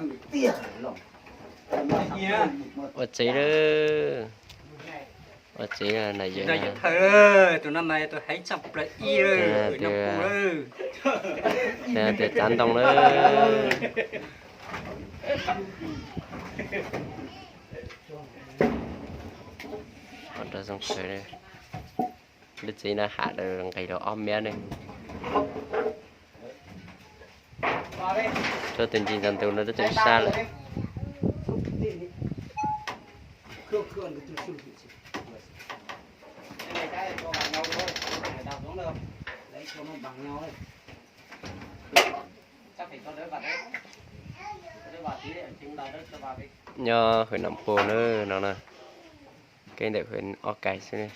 Ua tsev lawm. Ua tsev na, na yawm na. Tus no mas tus heev tshaj plaws ib, tus no tias txav ntoo lawm. Rau zoo kawg, lub tsev no ham nqis rau ob mev ne. Tsuas tus ntsis ntxav ntus no twb tseem sab lawm. Nyob hwm Nam Pus na no na, kev ntawm hwm ob kais xwb ne.